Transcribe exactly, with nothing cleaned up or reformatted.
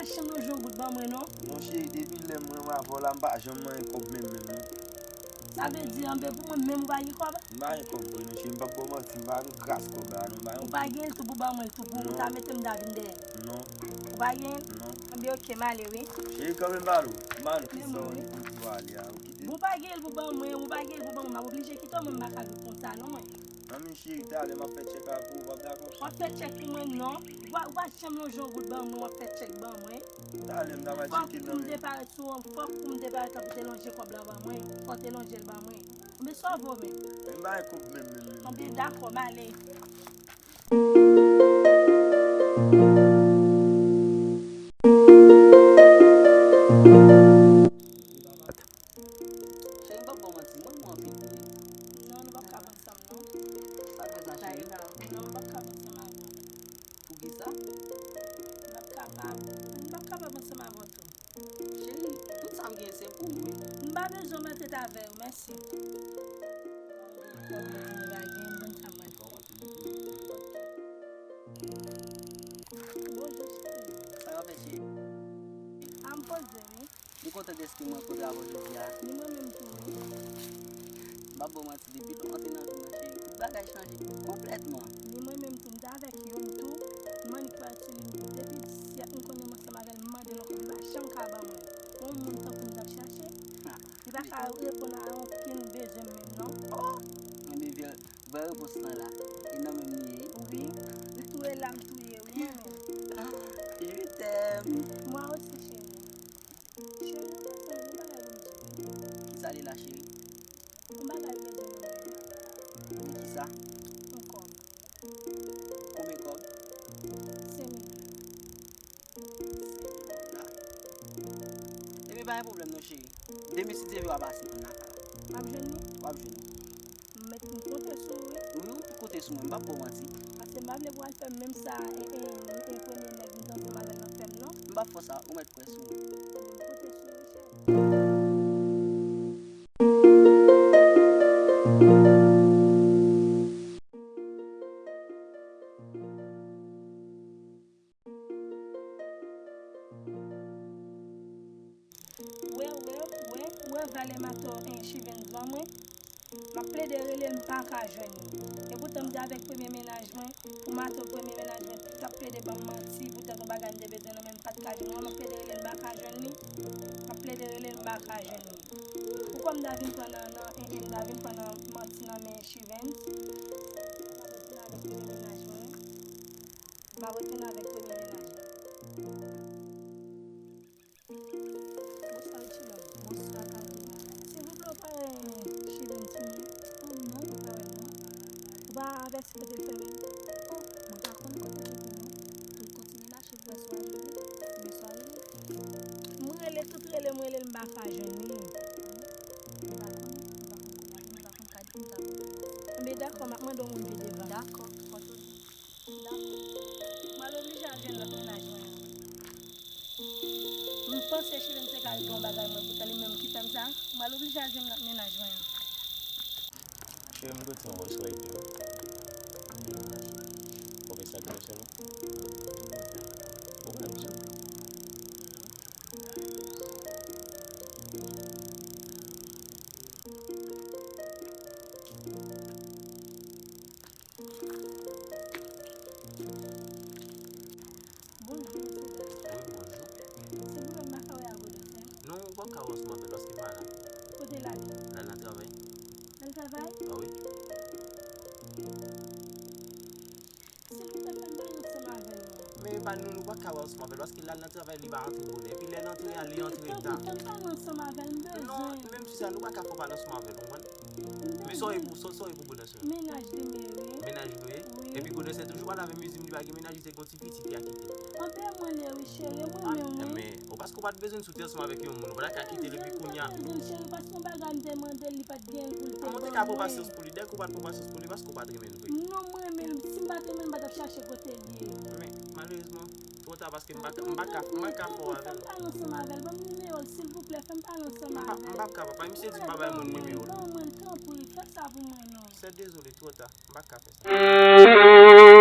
Chanm lonje yon goud ban mwen non. Non cheri, depi lè mwen avè w la, m pa janm manyen kòb menm menm non. Sa vle di anben pou mwen menm ou pa gen kòb? M pa gen kòb vre non cheri, m p ap ba w manti, m pa gen kras kòb la non, m pa gen. Ou pa gen l tou pou ban mwen l tou, pou ou ta mete m da vin dèyè. Non. Ou pa gen l? Non. Anben oke, m ale wi. Cheri kanmenm pale w, m ale. Kisa w di pou w ale a, ou kite. Bon, ou pa gen l pou ban mwen, ou pa gen l pou ban mwen, m ap oblije kite w, mwen m pa ka viv konsa non mwen. Anmwe cheri, talè m ap fè tchèk la pou ou, w ap dakò? W ap fè tchèk pou mwen non. Ou pa, ou pa janm lonje yon goud ban mwen, w ap fè tchèk ban mwen. Talè m ta pral tcheke nan men. Fòk pou m te parèt sou, fòk pou m te parèt la pou te lonje kòb la ban mwen. Fò w te lonje l ban mwen. Men sa w vo menm? Men m pa gen kòb menm menm menm. Anben dakò, m ale. Cheri, m p ap ba w manti, m renmen w anpil vre. Non, nou p ap ka ansanm non. Sa k fè sa cheri? Non, m p ap ka ansanm avè w. Poukisa? M p ap kapab, m p ap kapab ansanm avè w tou. Cheri, tout sa m genyen se pou ou wi. M pa bezwen mèt tèt avè w, mèsi. Kòb la, m pa gen, m konn sa m pral fè. Bonjou cheri. Sa k ap fèt cheri? A m poze wi. M kontan dèske m rankontre avè w jodi a. Ni mwen menm tou wi. M p ap ba w manti, depi lè w antre nan vi m nan cheri, tout bagay chanje konplètman. Ni mwen menm tou, m te avèk youn tou, m annik pral sou li, depi syèk m konnen m ansanm avè l, m mande l yon kòb, li pa janm ka ban mwen. Yon moun tankou m t ap chache, li pa ka reponn a okenn bezwen m menm non. Oh! Enben vrè, vrè repons lan la, e nan men m li ye? Wi, li tou e la m tou ye wi mwen menm. Ah, je t'aime. Moi aussi chérie. Cheri, mwen panse gen yon bagay pou m di w wi. Kisa l ye la cheri? Yon bagay m bezwen nan men w. Men kisa? Yon kòb. Konbyen kòb? Senk mil dola. Senk mil dola? Ebyen pa gen pwoblèm non cheri. Demen si Dye vle w a pase nan lakay la. M ap jwenn li? W ap jwenn li. M mèt m konte sou ou wi. Wi, ou konte sou mwen, m p ap ba w manti. Paske m pa vle pou w al fè m menm sa e, e, e premye nèg m te ansanm avè l nan fè m non. M p ap fè w sa, ou mèt kwè sou mwen. M konte sou ou wi cheri. Wè, wè, wè, wè valè mato en Chivens ban mwen. M ap plede rele l, m pa ka jwenn li. Epoutan m te avèk premye mennaj mwen, pou mato premye mennaj mwen t ap plede ban m manti, poutèt yon bagay m te bezwen nan men m pa t ka jwenn. Wè m ap plede rele l, m pa ka jwenn li. M ap plede rele l, m pa ka jwenn li. Poukò m ta vin pran nan, nan, en, en, m ta vin pran nan manti nan men Chivens? M ap retounen avèk premye mennaj mwen. M ap retounen avèk premye mennaj mwen. Bonswa Richie Love. Bonswa Kavina. Silvouplè, ou pa wè Chivens sou mwen? Oh non, m pa wè l non. Ou pa avèti kote l fèmen? Oh, mwen pa konn kote l fèmen non. Tou l kontinye mache pou wè si w a jwenn li. Men si w a jwenn li. M rele, tout rele m rele l, m pa ka jwenn li. M pa konnen, m pa konn kote l ye, m pa konn ka di m ta pote l. Enben dakò, m ap mande yon moun pi devan. Dakò, fò w di. Dakò. M pral oblije al jwenn lòt mennaj mwen an. M panse Chivens te ka regle yon bagay mwen, poutan li menm ki fè m sa. M pral oblije al jwenn lòt mennaj mwen an. Cheri, m dwe di yon mo sou epi wi. Ou gen sa ki pase non? Ou pa di. Bonjou, mesye dam. Wi, bonjou. Silvouplè, m pa ka wè a Godansè? Non, ou p ap ka wè ansanm avè l, paske l pa la. Kote l ale? L al nan travay. L al travay? A wi. Silvouplè, fè m pale ansanm avè l non. Men pa nou, nou pa ka wè ansanm avè l, paske l al nan travay, li pa antre bonè. Epi lè l antre a, li antre ta. Tanpri, tanpri, fè m pale ansanm avè l, m bezwen. Non, menm si sa, nou pa ka fè w pale ansanm avè l, ou konprann? Men sa w ye pou, sa w ye pou Godansè? Mennaj li m ye wi. Mennaj li w ye? Wi. Epi Godansè toujou pral avè m, li di m li pa gen mennaj, li te gon ti pitit, li a kite l. Anben mwen le wi cheri, mwen menm wi. Men, o paske w pa t bezwen sou tè ansanm avèk yon moun, ou pa ta ka kite l epi kounye a. Mwen pa t bezwen l cheri, paske yon bagay m te mande l, li pa t gen l pou l te ban mwen. Mwen te ka pran pasyans pou li, dèk ou pa t pran pasyans pou li, paske ou pa t renmen l vre. Non, mwen renmen l, si m pa t renmen l, m pa t ap chache kote l ye. Men, malerezman, twò ta, paske m pa ka, m pa ka, m pa ka fè w avè l. Fè m pale ansanm avè l, ban m nimewo l, silvouplè, fè m pale ansanm avè l. M p ap, m p ap ka, papa, misye di m pa bay moun nimewo l. Ban mwen l, tanpri, fè sa pou mwen non. Sè, dezole, twò ta. M pa ka fè sa.